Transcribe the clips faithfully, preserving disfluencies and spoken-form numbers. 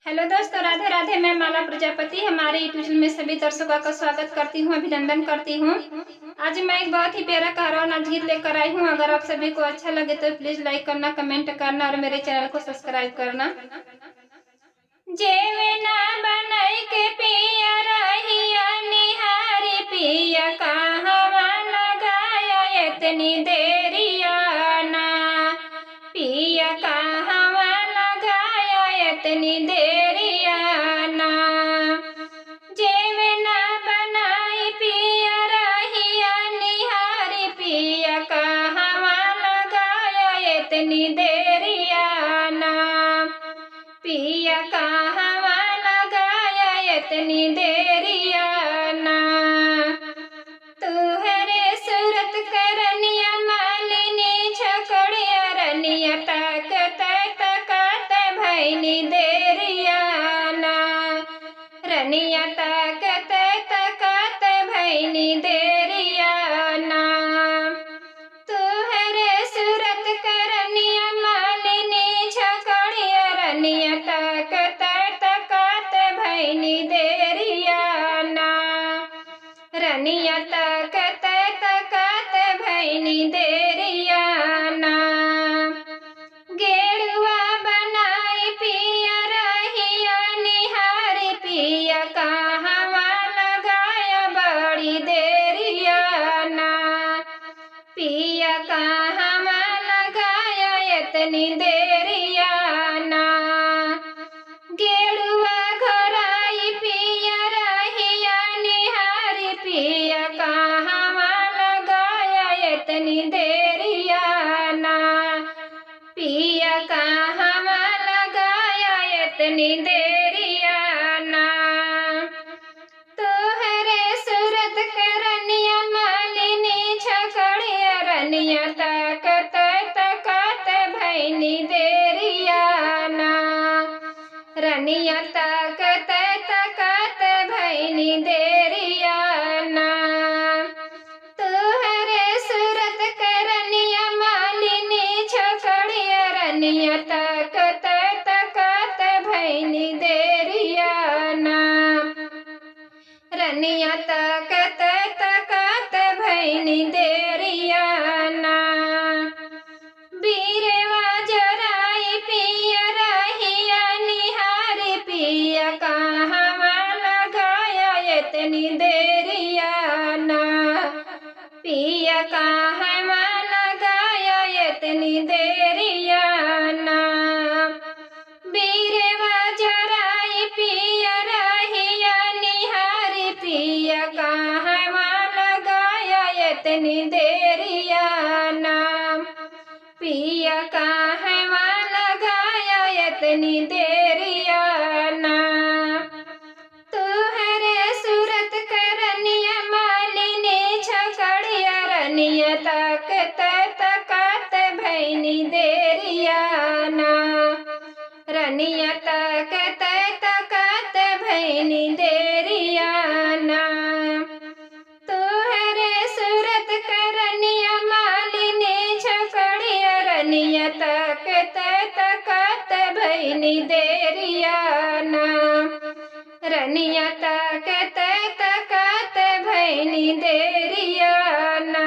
हेलो दोस्तों, राधे राधे। मैं माला प्रजापति हमारे YouTube चैनल में सभी दर्शकों का स्वागत करती हूँ, अभिनंदन करती हूँ। आज मैं एक बहुत ही प्यारा कारो नाच गीत लेकर आई हूँ। अगर आप सभी को अच्छा लगे तो प्लीज लाइक करना, कमेंट करना और मेरे चैनल को सब्सक्राइब करना। जेवना बनाई के पिया रहिया निहारी पिया कहवा लगाया इतनी देरिया ना। पिया कहवा लगाया इतनी देरिया ना। जेवना बनाई पिया रहिया निहारी पिया कहवा लगाया इतनी देरिया ना। पिया कहवा लगाया इतनी देरिया ना। तुहरे सूरत करनिया मालिनी छकड़िया रनिया ताकत ताकत भैनी देरिया ना। रनिया ताकत ताकत भैनी देरिया ना। तुहरे सूरत करनिया मालिनी छकड़िया रनिया ताकत ताकत भैनी देरिया ना। रनिया ताकत ताकत भैनी देरिया ना। गेड़ुआ बनाई पिया रहिया निहारी पिया कहवा लगाया बड़ी देरिया ना। पिया कहवा लगाया इतनी देरिया ना। गेड़ुआ घोराई पिया रहिया निहारी पिया कहवा लगाया इतनी देरिया ना। पिया कहवा लगाया इतनी देरिया ना। तोहरे सूरत करनिया मालिनी छकड़िया रनिया ताकत ताकत भैनी देरिया ना। रनिया ताकत ताकत भैनी देरिया ना। तोहरे सूरत करनिया मालिनी छकड़िया रनिया ताकत ताकत भैनी देरिया ना। रनिया ताकत ताकत भैनी देरिया ना। बीरवा जराई पिया रहिया निहारी पिया कहवा लगाया इतनी देरिया ना। पिया कहवा लगाया इतनी देरिया ना। बीरवा जराई पिया रहिया निहारी पिया कहवा लगाया इतनी देरिया ना। पिया कहवा लगाया इतनी देरिया ना। तोहरे सूरत करनिया मालिनी छकड़िया रनिया ताकत ताकत भैनी देरिया ना। रनिया ताकत ताकत भैनी देरिया ना। तोहरे सूरत करनिया मालिनी छकड़िया रनिया ताकत ताकत भैनी देरिया ना। रनिया ताकत ताकत भैनी देरिया ना।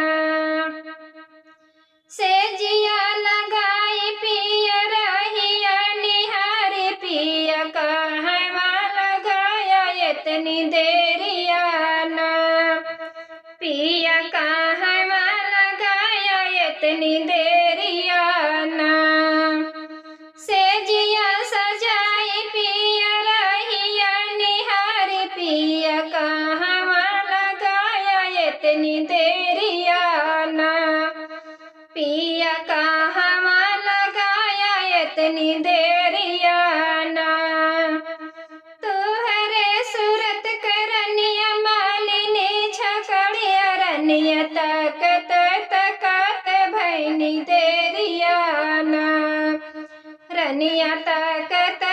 सेजिया लगाई पिया रहिया निहारी पिया कहवा लगाया इतनी देरिया ना। पिया कहवा लगाया इतनी देरिया ना। सेजिया सजाई पिया रहिया निहारी पिया कहवा लगाया इतनी देरिया ना। पिया कहवा लगाया इतनी देरिया ना। तोहरे सूरत करनिया मालिनी छकड़िया रनिया ताकत ताकत भैनी देरिया ना। रनिया ताकत